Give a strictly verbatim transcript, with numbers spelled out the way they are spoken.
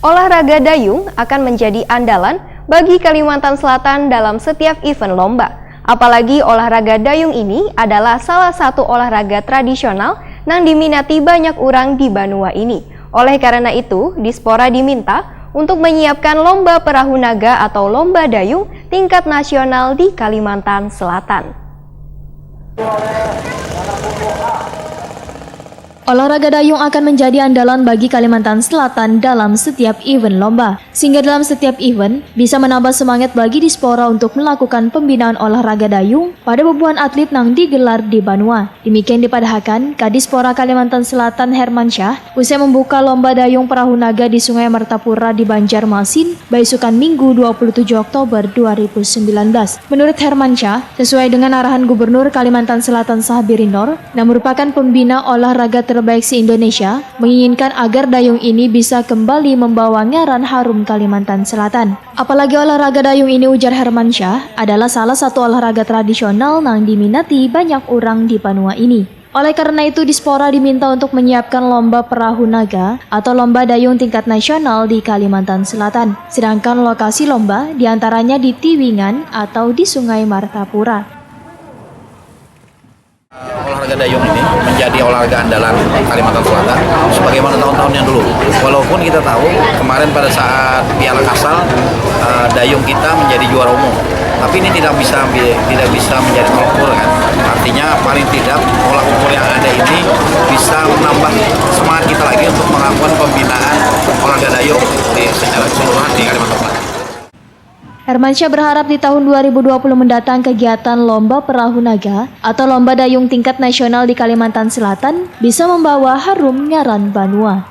Olahraga dayung akan menjadi andalan bagi Kalimantan Selatan dalam setiap event lomba. Apalagi olahraga dayung ini adalah salah satu olahraga tradisional nang diminati banyak orang di banua ini. Oleh karena itu, Dispora diminta untuk menyiapkan lomba perahu naga atau lomba dayung tingkat nasional di Kalimantan Selatan. Olahraga dayung akan menjadi andalan bagi Kalimantan Selatan dalam setiap event lomba. Sehingga dalam setiap event bisa menambah semangat bagi Dispora untuk melakukan pembinaan olahraga dayung pada bubuhan atlet nang digelar di banua. Demikian dipadahakan Kadispora Kalimantan Selatan Hermansyah usai membuka lomba dayung perahu naga di Sungai Martapura di Banjarmasin, baisukan Minggu dua puluh tujuh Oktober dua ribu sembilan belas. Menurut Hermansyah, sesuai dengan arahan Gubernur Kalimantan Selatan Sahbirinor, yang merupakan pembina olahraga terbaik se-Indonesia, menginginkan agar dayung ini bisa kembali membawa ngaran harum Kalimantan Selatan. Apalagi olahraga dayung ini, ujar Hermansyah, adalah salah satu olahraga tradisional nang diminati banyak orang di banua ini. Oleh karena itu, Dispora diminta untuk menyiapkan lomba perahu naga atau lomba dayung tingkat nasional di Kalimantan Selatan. Sedangkan lokasi lomba diantaranya di Tiwingan atau di Sungai Martapura. Olahraga dayung ini menjadi olahraga andalan Kalimantan Selatan sebagaimana tahun-tahun yang dulu. Walaupun kita tahu kemarin pada saat Piala Kasal, eh, dayung kita menjadi juara umum. Tapi ini tidak bisa tidak bisa menjadi tolak ukur, kan. Artinya, paling tidak tolak ukur yang ada ini bisa menambah semangat kita lagi untuk melakukan pembinaan olahraga dayung di secara keseluruhan di Kalimantan Selatan. Hermansyah berharap di tahun dua ribu dua puluh mendatang kegiatan Lomba Perahu Naga atau Lomba Dayung tingkat nasional di Kalimantan Selatan bisa membawa harum ngaran banua.